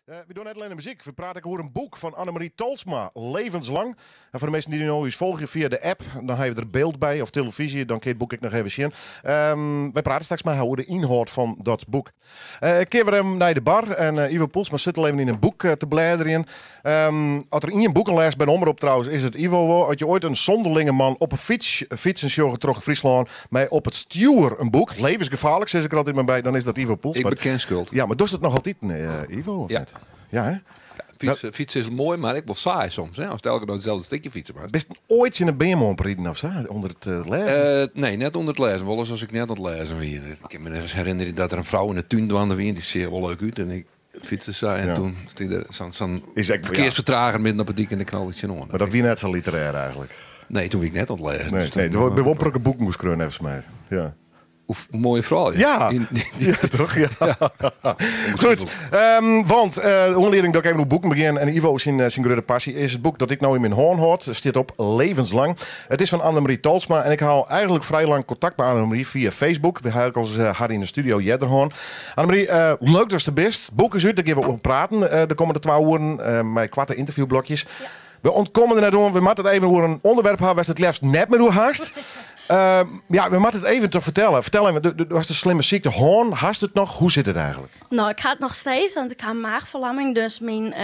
We dogge net allinne muzyk, we prate ek oer in boek fan Annemarie Tolsma, Levenslang. En foar de minsken dy't no ús folgje fia de app, dan ha je der byld by of telefyzje, dan kin je it boek ek noch even sjen. Wy prate straks mei har oer de ynhâld fan dat boek. Ik kear wer even nei de bar en Ivo Poelsma sit al even yn in boek te blêderjen. As der ien boeken lêst by de Omrop trouwens, is it Ivo wol. As je oait in sonderlinge man op 'e fyts fytsen sjogge troch Fryslân mei op it stjoer in boek, levensgefaarlik sis ik der altyd mar by, dan is dat Ivo Poelsma. Ik beken skuld. Ja, mar dochst it noch altiten, Ivo, of Ja. net? Ja, hè? Ja, fytse is moai, mar ek wol saai soms, hè? Ast elke dei itselde stikje fytse moatst. Bist oait tsjin in beam oanriden of sa, ûnder it lêzen? Nee, net ûnder it lêzen. Wolris as ik net oan it lêzen wie. Ik kin my ris herinnerje dat der in frou yn de tún dwaande wie. Dy seach wol leuk út en ik fytste sa en toen stie der sa'n Is ek, ja. ferkearsfertrager midden op 'e dyk en dêr knalde ik tsjinoan. Mar dat wie net sa literêr eigentlik. Nee, toen wie ik net oan it lêzen. Nee, Dus dan nee, der binne wol in protte boeken oer skreaun neffens my. Ja. Hoe moaie froulju. Ja. Ja, toch? Ja. Goed, want oanlieding dat ik even oer boeken begjin en Ivo syn grutte passy is it boek dat ik no yn myn hân hâld. Stiet op Levenslang. It is fan Annemarie Tolsma en ik ha al eigentlik frij lang kontakt mei Annemarie fia Facebook. We ha ek alris har yn de studio earder hân. Annemarie, leuk datst der bist. Boek is út, dêr gean we oer praten de kommende 2 oeren mei koarte ynterviewblokjes. We ûntkomme der net oan, we moatte it even oer in ûnderwerp ha wêr'tst it leafst net mear oer hast. Ja, we moatte it even toch fertelle. Fertel even, do hast in slimme sykte hân, hast it noch? Hoe sit it eigentlik? No, ik ha it noch steeds, want ik ha in maagverlamming, dus myn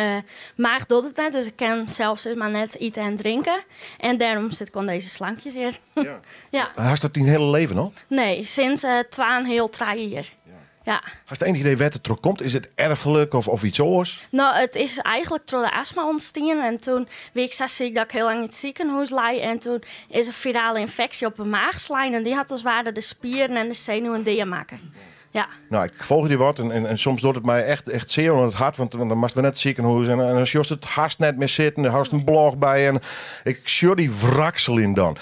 maach docht it net, dus ik kin sels sis mar net ite en drinke. En dêrom sit ik oan dizze slankjes hjir. Ja. Ja. Hast dat dyn hiele leven al? Nee, sinds twaenheal, trije jier. Ja. Hast ienich idee wêr't it troch komt? Is it erflik of iets oars? No, it is eigentlik troch de astma ûntstien. En toen wie ik sa siik dat ik hiel lang yn it sikehûs lei. En toen is in firale ynfeksje op 'e maach slein. En dy hat as ware de spieren en de senuwen dea makke. Ja. No, ik folgje dy wat en soms docht it my echt sear oan it hert, want dan moatst wer nei it sikehûs en dan sjochst it hast net mear sitten, dan hâldst in blog by en ik sjoch dy wrakseljen dan.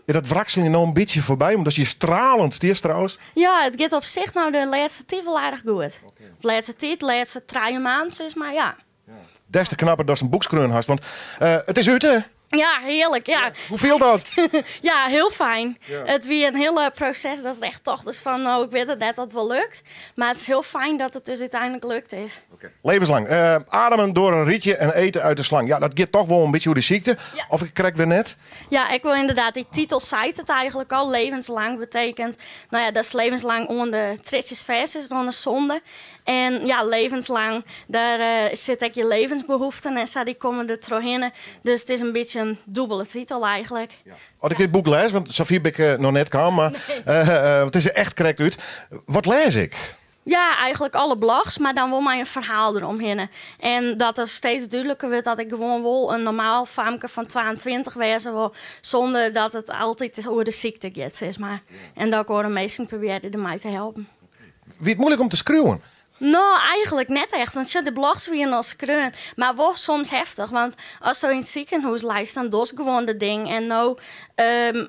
Is dat wrakseljen no in bytsje foarby, omdat je stralend stiest trouwens? Ja, it giet op sich no de lêste tiid wol aardich goed. De lêste tiid, de lêste 3 maand sis mar, ja. Des te knapper datst in boek skreaun hast, want it is út, hè? Ja, hearlik, ja. Hoe fielt dat? Ja, hiel fijn. It wie in hiele proses datst echt tochtest fan, no, ik wit it net oft it wol lukt. Mar it is hiel fijn dat it dus úteinlik lukt is. Levenslang. Ademen door een rietje en eten uit de slang. Ja, dat giet toch wol in bytsje oer de sykte. Of ik krekt wer net? Ja, ik wol ynderdaad. Dy titel seit it eigentlik al. Levenslang betekent, no ja, datst levenslang oan de triedsjes fêst sitst, oan de sonde. En ja, levenslang, dêr sit ek je levensbehoeften en sa, dy komme der trochhinne. Dus it is in bytsje in dûbele titel eigentlik. Ja. As ik dit boek lês, want safier bin ik noch net kaam, mar it is der echt krekt út. Wat lês ik? Ja, eigentlik alle blogs, mar dan wol mei in ferhaal deromhinne. En dat der steeds dúdliker wurdt dat ik gewoan wol in normaal famke fan 22 wêze wol, sûnder dat it altyd oer de sykte giet, sis mar. En dat ik oare minsken probearje dermei te helpen. Wie it muoilik om te skriuwen? No, eigentlik net echt, want sjoch, de blogs wienen al skreaun. Mar wol soms heftich, want asto yn it sikehûs leist, dan dochst gewoan de ding. En no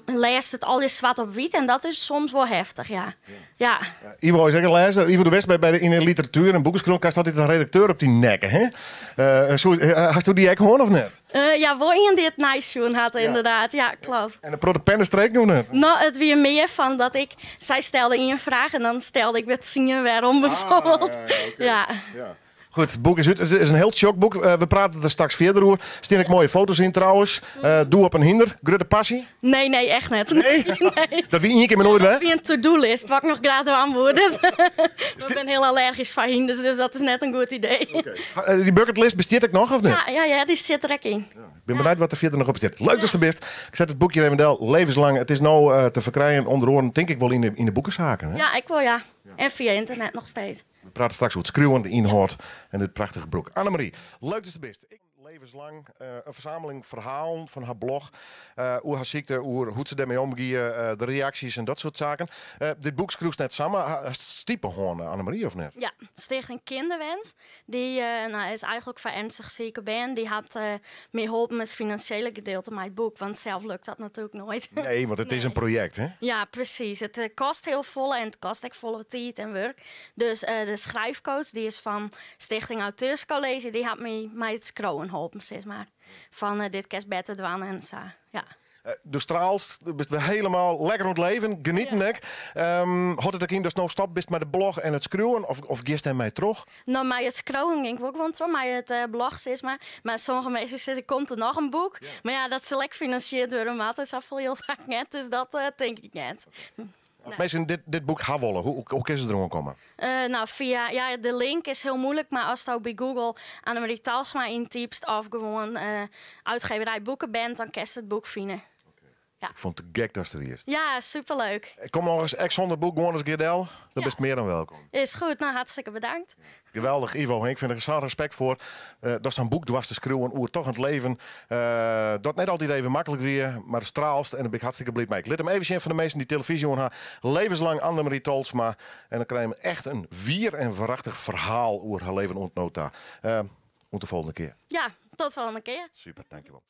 lêst it allegear swart op wyt en dat is soms wol heftich, ja. Ja. Ivo is ek in lêzer. Ivo, do wist by de, yn de literatuer en boeken hast altyd in redakteur op dyn nekke, hè? Hasto dy ek hân of net? Ja, wol ien dy't it neisjoen hat, ynderdaad. Ja, kloppet. En in protte pennestreken of net? No, it wie mear fan dat ik... Sy stelde ien fraach en dan stelde ik wer tsien werom, bijvoorbeeld. Ah, ja, oké. Ja. Goed, it boek is út. It is in hiel tsjok boek. We prate der straks fierder oer. Der stean ek moaie foto's yn trouwens. Doe op in hynder. Grutte passy? Nee, nee, echt net. Nee? Nee. Dat wie ien kear mar noait wer? Dat wie in to-do-list wat ik noch graach dwaan woe. Dus ik bin hiel allergysk foar hynders, dus dat is net in goed idee. Oké. Dy bucketlist bestiet ek noch, of net? Ja, ja, dy sit der ek yn. Ja, ik bin benijd wat der fierder noch op stiet. Leuk datst der bist. Ik set it boekje even del. Levenslang. It is no te ferkrijen, ûnder oaren tink ik wol yn de boekesaken, hè? Ja, ek wol, ja. En fia ynternet noch steeds. We prate straks oer it skriuwen, de ynhâld en dit prachtige boek. Annemarie, leuk datst der bist. Levenslang, in fersameling ferhalen fan har blog oer har sykte, oer hoe't se dêrmei omgie, de reaksjes en dat soart saken. Dit boek skriuwst net samar. Hast stipe hân, Annemarie, of net? Ja, Stichting Kinderwens, dy no, is eigentlik foar ernstig sike bern. Dy hat my holpen it finansjele gedeelte mei it boek, want sels lukt dat natuerlik noait. Nee, want it is in projekt, hè? Ja, presys. It kostet hiel folle en it kostet ek folle tiid en wurk. Dus de schrijfcoach, dy is fan Stichting Auteurscollege, dy hat my mei it skriuwen holpen, sis mar. Fan dit kinst better dwaan en sa, ja. Do straalst, do bist wer hielendal lekker oan it leven, genieten ek. Hâldt it ek yn datst no stopt bist mei de blog en it skriuwen of, of giest dêrmei troch? No, mei it skriuwen gean ik wol gewoan troch, mei it blog sis mar. Mar sommige minsken sizze, komt der noch in boek? Mar ja, dat sil ek finansierd wurde moatte, safolle jild ha ik net, dus dat tink ik net. As minsken dit, dit boek ha wolle, hoe, hoe kinne se deroan komme? No, fia, ja, de link is hiel muoilik, mar asto by Google Annemarie Talsma yntypst of gewoan uitgeverij Boekenband, dan kinst it boek fine. Ja. Ik fûn it te gek datst der wiest. Ja, superleuk. Kom noch ris ek sûnder boek gewoan ris in kear del. Dan bist mear dan welkom. Is goed, no hartstikke bedankt. Geweldich, Ivo. Ik fyn der sa'n respekt foar eh, datst sa'n boek doarst te skriuwen oer toch it leven. Eh, dat net altyd even maklik wie, mar straalst en dêr bin ik hartstikke bliid mei. Ik lit him even sjen foar de minsken dy't telefyzje oan ha. Levenslang Annemarie Tolsma. En dan krije we echt in wier en werachtich ferhaal oer har leven oant no ta. Uh, oant de folgjende kear. Ja, tot de folgjende kear. Super, dankjewol.